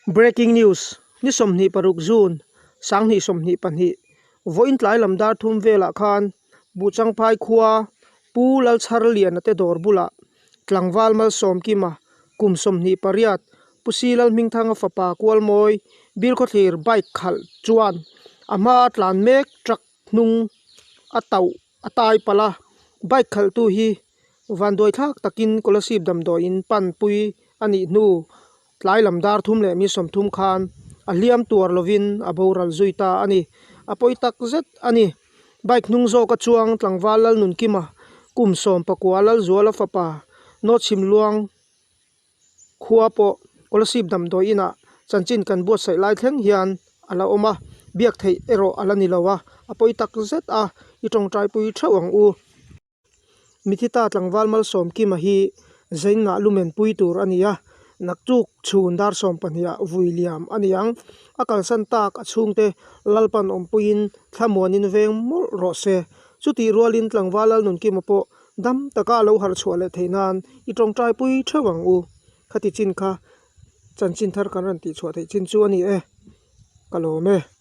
Breaking news, Ni 26 June, 2022, Vawiin tlai lam dar thum velah khan Buhchangphai khua Pu Lalchharliana te dawr bulah Tlangval Malsawmkima kum 28 Pu Si Lalhmingthanga fapa Kualmawi Bilkhawthlir bike khalh chuan a hmaa tlan mek truck hnung a tauh a tai palh a, bike khalhtu hi vanduai thlak takin Kolasib damdawiin panpui a nih hnu tlai lam dar thum leh mi 30 khan a hliam tuar lovin a boral zui ta a ni. A pawi tak zet a ni. Bike hnung zawka chuang tlangval Lalnunkima kum 19 Lalzuala fapa Nawchhim Luang Khua pawh Kolasib damdawi inah chanchin kan buatsaih lai thleng hian a la awm a, biak theih erawh a la ni lo a, a pawi tak zet a, i tawngtaipui theuh ang u. Mithita tlangval Malsawmkima hi Zainah lumen pui tur a ni a, naktuk chhun dar 12 ah vui liam a ni ang. A kalsan tak a chhungte Lalpan awmpuiin thlamuanin veng mawlh rawh se. Chutih rualin tlangval Lalnunkima pawh Dam taka a lo harh chhuah leh theih nan i tawngtai pui theuh ang u. Khati chin kha chanchin thar kan rawn tih chhuah theih chin chu a ni e. Ka lawm e.